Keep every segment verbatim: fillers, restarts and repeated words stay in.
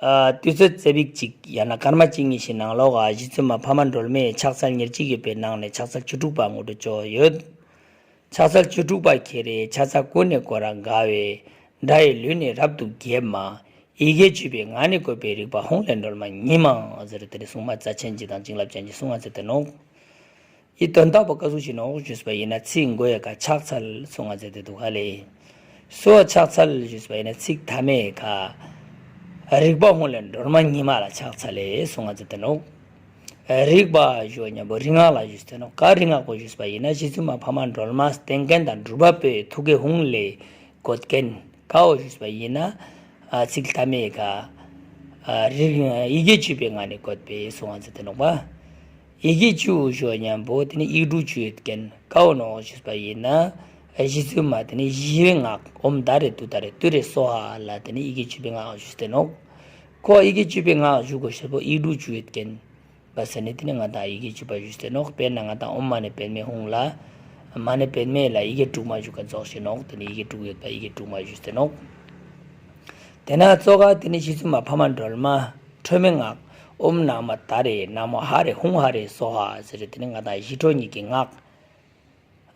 ཨ། དུས་ཚོད་ཙེ་བིག་གཅིག་ཡང་ན་སྐར་མ་གཅིག་གཉིས་ཤིག་ནང་ལོགས་ཨ་གཞི་བཙུན་མ་ཕ་མ་སྒྲོལ་མས་ཕྱག་འཚལ་ཉེར་གཅིག་ཡོད་པའི་ནང་ནས་ཕྱག་འཚལ་བཅུ་དྲུག་པ་ངོ་སྤྲོད་བྱས་ཡོད། ཕྱག་འཚལ་བཅུ་དྲུག་པ་ཁྱེད་རེ་ཕྱག་འཚལ་ཀུན་ནས་བསྐོར་རབ་དགའ་བའི། དགྲ་ཡི་ལུས་ནི་རབ་ཏུ་འགེབས་མ། ཡི་གེ་བཅུ་པའི་ངག་ནི་བཀོད་པའི་རིག་པ་ཧཱུྃ་ལས་སྒྲོལ་མ་ཉིད་མ་ཟེར་དེ་ནི་སྲུང་མ་རྩ་ཆེན་གཅིག་དང་བྱིན་རླབས་ཅན་གྱི་སྲུང་མ་ཟེར་དེ་ནོག་ཡི་དོན་དག་པོ་ཀ་ཟུག་ཞིག་ནོག་ཞུས་པ་ཡིན་ན་ཚིག་མགོ་ཡི་ཁ་ཕྱག་འཚལ་སྲུང་མ་ཟེར་དེ་འདུག་ག་ལེ། སོ་ཕྱག་འཚལ་ཞུས་པ་ཡིན་ན་ཚིག་མཐའ་མའི་ཁ་རིག་པ་ཧཱུྃ་ལས་སྒྲོལ་མ་ཉིད་མ་ལ་ཕྱག་འཚལ་ལེ་སྲུང་མ་ཟེར་དེ་ནོག་རིག་པ་ཞུ་བ་མཉམ་པོ་རིག་སྔགས་ལ་ཞུས་ཏེ་ནོག་ག་རིག་སྔགས་པོ་ཞུས་པ་ཡིན་ན་རྗེ་བཙུན་མ་ཕ་མ་སྒྲོལ་མ་བསྟེན་མཁན་དང་སྒྲུབ་པ་པོའི་ཐུགས་ཀའི་ཧཱུྃ་ལས་བཀོད་མཁན་གའོ་ཞུས་པ་ཡིན་ན། ཨ། ཚིག་མཐའ་མའི་ཁ། ཨ། རིག་ཡི་གེ་བཅུ་པའི་ངག་ནས་བཀོད་པའི་སྲུང་མ་ཟེར་དེ་ནོག་པ། ཡི་གེ་བཅུ་ཞུ་བ་མཉམ་པོ་དེ་ནི་ཡིག་འབྲུ་བཅུ་ཡོད་མཁན་གའོ་ནོག་ཞུས་པ་ཡིན་ན། རྗེ་བཙུན་མ་དེ་ནི་ཞི་བའི་སྔགས་ཨོཾ་ད་རེ་ཏུཏྟཱ་རེ་ཏུ་རེ་སྭཱ་ཧཱ་ལ་དེ་ནི་ཡི་གེ་བཅུ་པའི་སྔགས་ཞུས་ཏེ་ནོག་ཁོ་ཡི་གེ་བཅུ་པའི་སྔགས་ཞུ་དགོས་ཞེས་པོ་ཡིག་འབྲུ་བཅུ་ཡོད་མཁན། པ་ཟེར་ནས་དེ་ནི་ང་དང་ཡི་གེ་བཅུ་པ་ཞུས་ཏེ་ནོག་དཔེར་ན་ང་དང་ཨོཾ་མ་ཎི་པདྨེ་ཧཱུྃ་ལ། མ་ཎི་པདྨེ་ལ་ཡི་གེ་དྲུག་མ་ཞུ་ཁ་རྫོགས་ཤིག་ནོག་དེ་ནི་ཡི་གེ་དྲུག་ཡོད་པ་ཡི་གེ་དྲུག་མ་ཞུས་ཏེ་ནོག་དེ་ན་གཙོ་ག་དེ་ནི་རྗེ་བཙུན་མ་ཕ་མ་སྒྲོལ་མ་ཁྲོས་མའི་སྔགས་ཨོཾ་ན་མོ་ད་རེ་ན་མོ་ཧ་རེ་ཧཱུྃ་ཧ་རེ་སྭཱ་ཧཱ་ཟེར་དེ་ནི་ང་དང་ཞི་ཁྲོ་གཉིས་ཀྱི་སྔགས།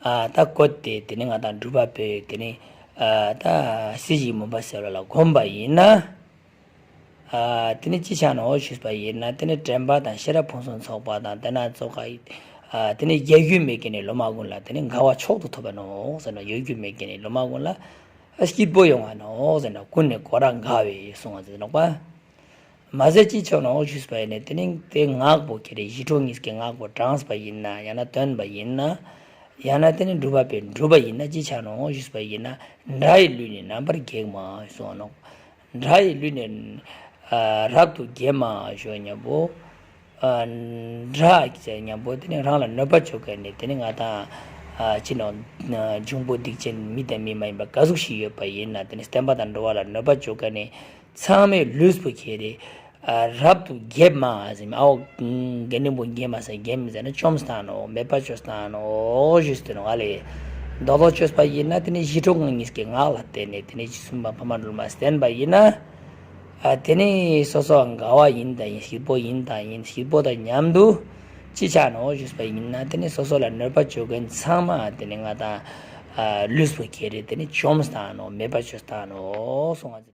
ཨ། ད་བཀོད་དེ་དེ་ནི་ང་དང་སྒྲུབ་པ་པོས་དེ་ནི། ཨ། ད་སྲིད་ཞིའི་མུན་པ་སེལ་བ་ལ་བསྒོམས་པ་ཡིན་ན། ཨ། དེ་ནི་ཅི་ཆ་ནོག་ཞུས་པ་ཡིན་ན་དེ་ནི་དྲན་པ་དང་ཤེས་རབ་ཕུན་སུམ་ཚོགས་པ་དང་དེ་ན་གཙོ་ག་ཨ། དེ་ནི་གཡོ་སྒྱུ་མེད་མཁན་ནི་སློབ་མ་ཀུན་ལ་དེ་ནི་དགའ་བ་མཆོག་ཏུ་ཐོབ་པ་ནོག་ཟེར་ན་གཡོ་སྒྱུ་མེད་མཁན་ནི་སློབ་མ་ཀུན་ལ་སྐྱིད་པོ་ཡོང་བ་ནོག་ཟེར་ན་ཀུན་ནས་བསྐོར་རབ་དགའ་བའི་སྲུང་མ་ཟེར་ནོག་པ། མ་ཟད་ཅི་ཆ་ནོག་ཞུས་པ་ཡིན་ན་དེ་ནི་དེ་སྔགས་པོ་ཁྱེད་རེ་ཞི་ཁྲོ་གཉིས་ཀྱི་སྔགས་པོ་བགྲངས་པ་ཡིན་ན་ཡང་ན་འདོན་པ་ཡིན་ན། ཡང་ན་དེ་ནི་སྒྲུབ་པ་པོས་སྒྲུབ་པ་ཡིན་ན་ཅི་ཆ་ནོག་ཞུས་པ་ཡིན་ན་དགྲ་ཡི་ལུས་ནི་རྣམ་པར་འགེགས་མ་གསུངས་ནོག་དགྲ་ཡི་ལུས་ནི་རབ་ཏུ་འགེབས་མ་ཞུ་མཉམ་པོ། དགྲ་ཟེར་མཉམ་པོ་དེ་ནི་རང་ལ་གནོད་པ་བཅོ་མཁན་ནི་དེ་ནི་ང་དང་ཅི་ནོག་འབྱུང་པོ་སྡིག་ཅན་མི་དང་མི་མ་ཡིན་པ་ག་ཟུག་ཞིག་ཡོད་པ་ཡིན་ན་དེ་ནི་བསྟན་པ་དང་འགྲོ་བ་ལ་གནོད་པ་བཅོ་མཁན་ནི། ཚང་མའི་ལུས་པོ་ཁྱེད་རེ། ཨ། རབ་ཏུ་འགེབས་མ་ཟེར་མི་ཨའོ། དགེ་འདུན་པོ་འགེབས་མ་ཟེར་འགེབས་མི་ཟེར་ན་བཅོམ་བཏང་ནོག་མེད་པ་བཅོས་བཏང་ནོག་ཞུས་ཏེ་ནོག་ཨ་ལེ། རྡོག་རྡོག་བཅོས་པ་ཡིན་ན་དེ་ནི་ཞི་ཁྲོ་གཉིས་ཀྱི་སྔགས་ལ་བརྟེན་ནས་དེ་ནི་རྗེ་བཙུན་མ་ཕ་མ་སྒྲོལ་མ་བསྟེན་པ་ཡིན་ན། ཨ། དེ་ནི་སོ་སོ་དགའ་བ་ཡིན་དང་ཡིན་སྐྱིད་པོ་ཡིན་དང་ཡིན་སྐྱིད་པོ་དང་མཉམ་དུ་ཅི་ཆ་ནོག་ཞུས་པ་ཡིན་ན་དེ་ནི་སོ་སོ་ལ་གནོད་པ་བཅོ་མཁན་ཚང་མ་དེ་ནི་ང་དང་ལུས་པོ་ཁྱེད་རེ་དེ་ནི་བཅོམ་བཏང་ནོག་མེད་པ་བཅོས་བཏང་ནོག་གསུངས།